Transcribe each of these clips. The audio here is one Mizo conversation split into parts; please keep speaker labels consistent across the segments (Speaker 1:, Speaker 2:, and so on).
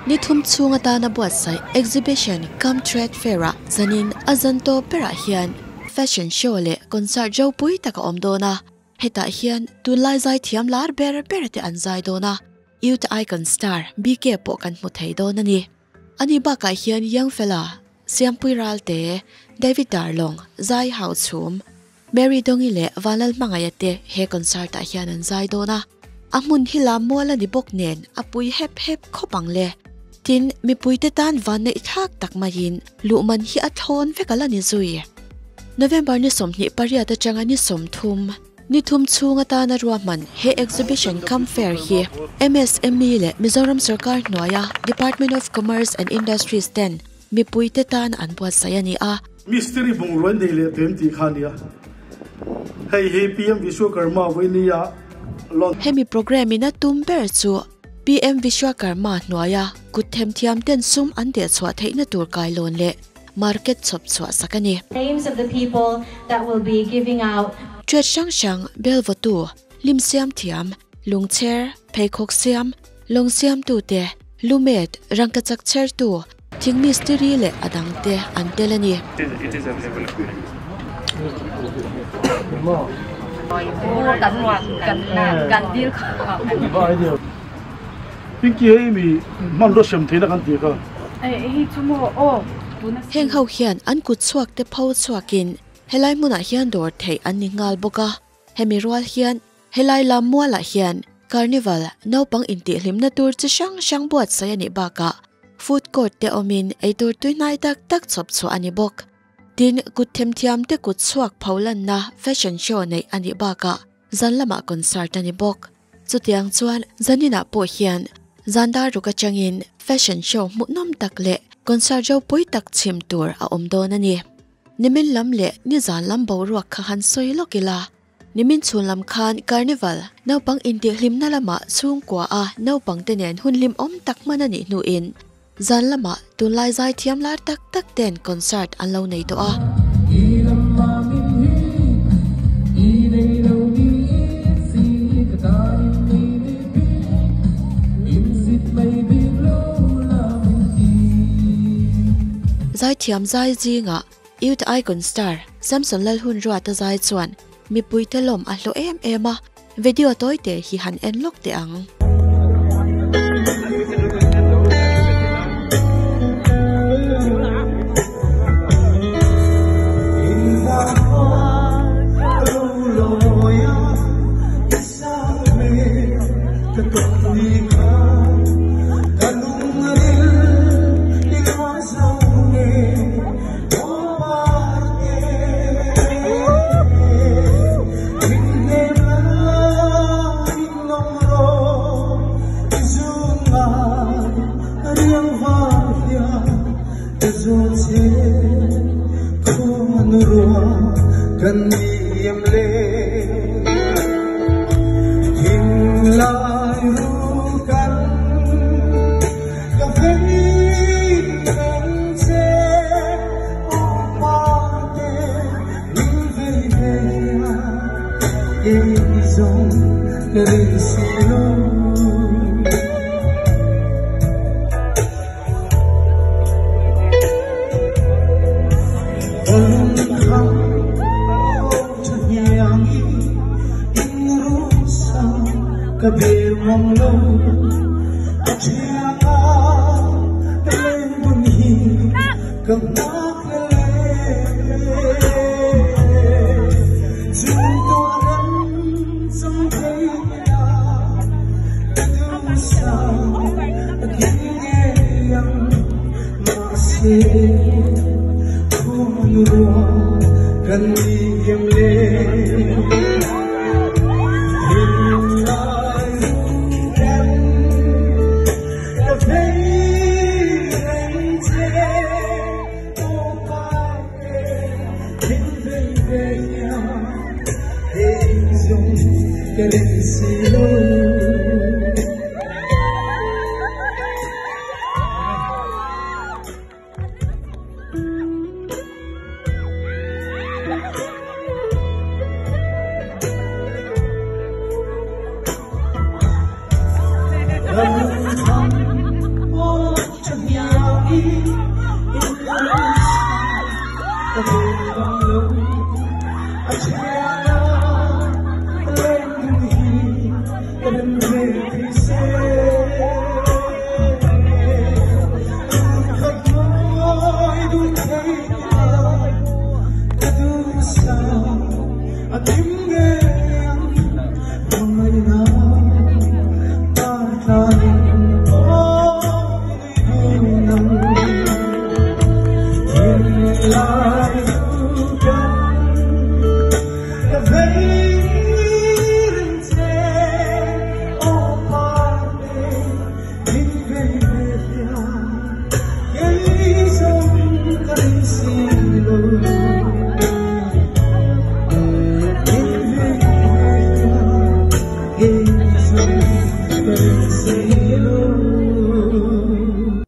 Speaker 1: Ni thum chhung atana buatsaih exhibition cum trade fair ah zanin a zan tawp berah hian fashion show leh concert ropui tak a awm dawn a, hetah hian tunlai zai thiam lar ber ber te an zai dawn a, Youth Icon star BK pawh kan hmu thei dawn a ni. Ani bakah hian Young Fella, Siampui Ralte, David Darlong, Zai Hau Chhum, Mary Dongi leh Vanlal Hmangaih te he concert ah hian an zai dawn a. A hmun hi lam mual a ni bawk nen a pui hep hep khawp ang le. Tin, mipuite tan van neih thlak tak maiin luhman hi a thlawn vek a la ni zui. November ni 28 atanga ni 30, ni thum chhung atana ruahman he exhibition cum fair hi MSME leh Mizoram sorkar hnuaia Department of Commerce and Industries ten mipuite tan an buatsaih a ni a.
Speaker 2: Mistiri bungrua nei leh tawh em tih kha a nia. Hei hi PM Vishwakarma vawinia launch.
Speaker 1: Hemi programme in a tum ber chu PM Vishwakarma hnuaia kut themthiam ten sum an dehchhuah theihna tur kailawn leh market chhawp chhuah sak a ni.
Speaker 3: Names of the people that will be giving out.
Speaker 1: Trade hrang hrang, bel vawtu, lim siam thiam, lungchher, pheikhawk siam, lawng siamtute, lumet, rangkachak chhertu, thing mistiri leh a dangte an tel a ni. Heng ho hian an kut chhuak te pho chhuakin helai hmunah hian dawr theih an ni nghal bawk a, hemi rual hian helai lam mualah hian carnival naupang intihhlimna tur chi hrang hrang buatsaih a nih bakah food court te awmin eitur tuihnai tak tak chhawp chhuah a ni bawk. Tin, kut themthiam te kut chhuak pho lanna fashion show neih a nih bakah zan lamah concert a ni bawk. Chutiang chuan zaninah pawh hian zan dar ruk atangin fashion show hmuhnawm tak leh concert ropui tak chhim tur a awm dawn a ni. Nimin lam leh nizan lam boruak kha han sawi lawk ila. Nimin chhun lam khan carnival naupang intihhlimna lamah chhungkua a naupang te nen hun hlim awm tak hman a nih hnuin zan lamah tunlai zai thiam lar tak tak ten concert an lo nei tawh a. Zaithiam zai zingah Youth Icon star Samson Lalhunruata zai chuan mipuite lawm a hlawh em em a, video tawi te hi han en lawk teh ang.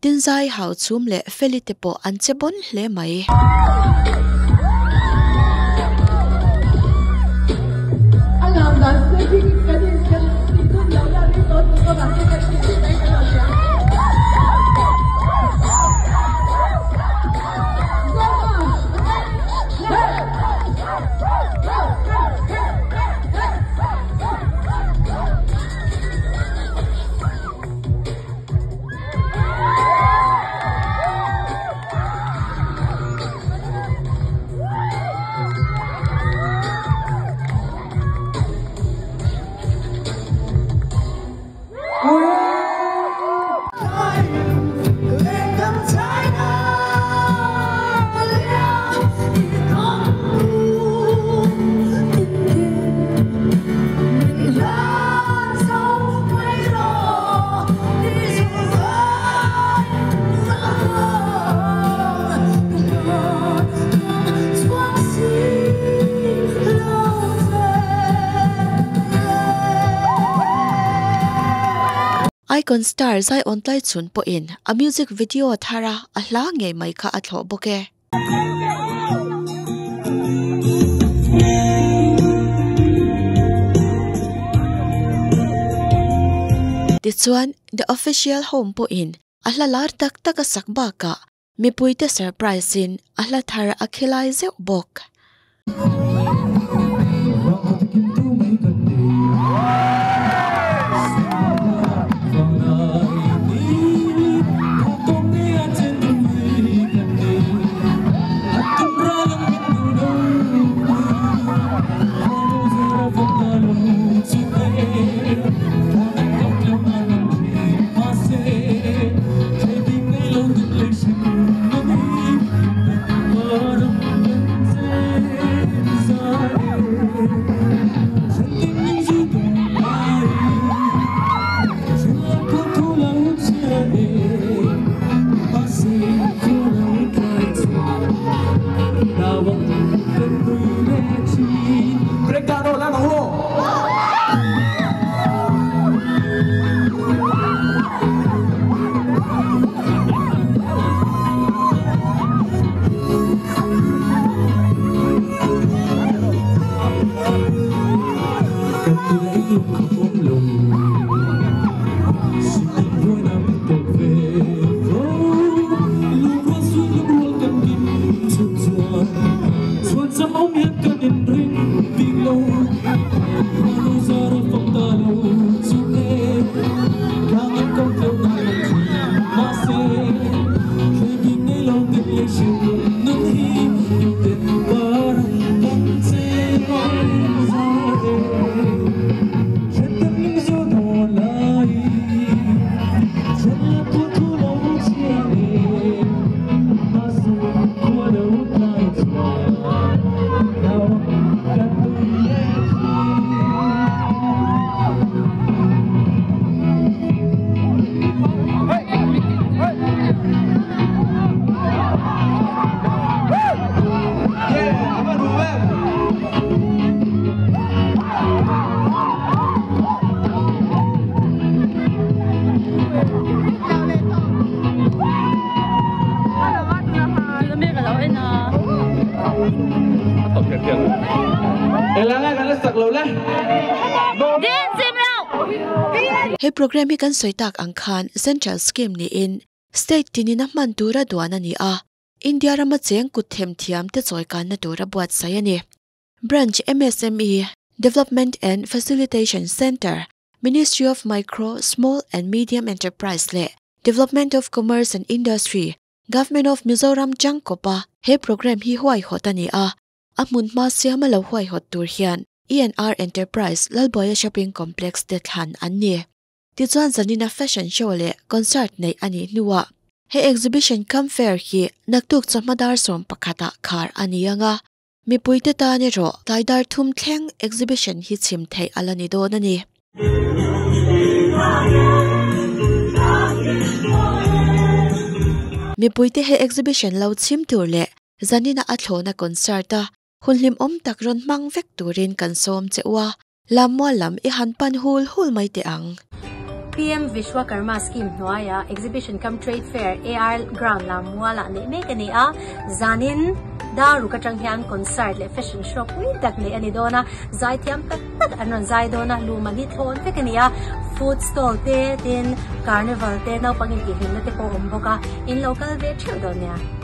Speaker 1: Tin zai hau chhum leh feli te pawh an che bawn hle mai. Icon star zai on tlai chhun pawhin a music video thara a hla ngei mai kha a thlawh bawk e. Tichuan The Official Home pawhin a hla lar tak tak a sak bakah mipuite surprise in a hla thar a khilai zeuh bawk. He program hi kan sawi tak ang khan Central Scheme niin State tinina hman tura duan a ni a, India rama cheng kut themthiam te chawikanna tura buatsaih a ni. Branch MSME Development and Facilitation Centre, Ministry of Micro, Small and Medium Enterprise leh Development of Commerce and Industry, Government of Mizoram changkawpa he program hi huaihawt a ni a, a hmun hma siama lo huaihawt tur hian ENR Enterprise Lalbuaia Shopping Complex te thlan an ni. Tichuan zanina fashion show leh concert neih a nih hnuah he exhibition cum fair hi naktuk chawhma dar 11 ah khar a ni ang a, mipuite tan erawh tlai dar thum thleng exhibition hi chhim theih a la ni dawn a ni. Mipuite he exhibition lo chhim tur leh zanina a thlawhna concert a hun hlimawm tak rawn hmang vek turin kan sawm che u a, lammual lam i han pan hul hul mai teh ang.
Speaker 3: PM Vishwakarma Scheme hnuaia Exhibition cum Trade Fair AR Ground Lammual ah neih mek a ni a, zanin dar ruk atang hian concert leh fashion show pui tak neih a ni dawn a, zaithiam tak tak an rawn zai dawn a, luhman hi thlawn vek a ni a, food stall te tin carnival te naupang intihhlimna te pawh a awm bawk a, in lo kal ve theuh dawn nia.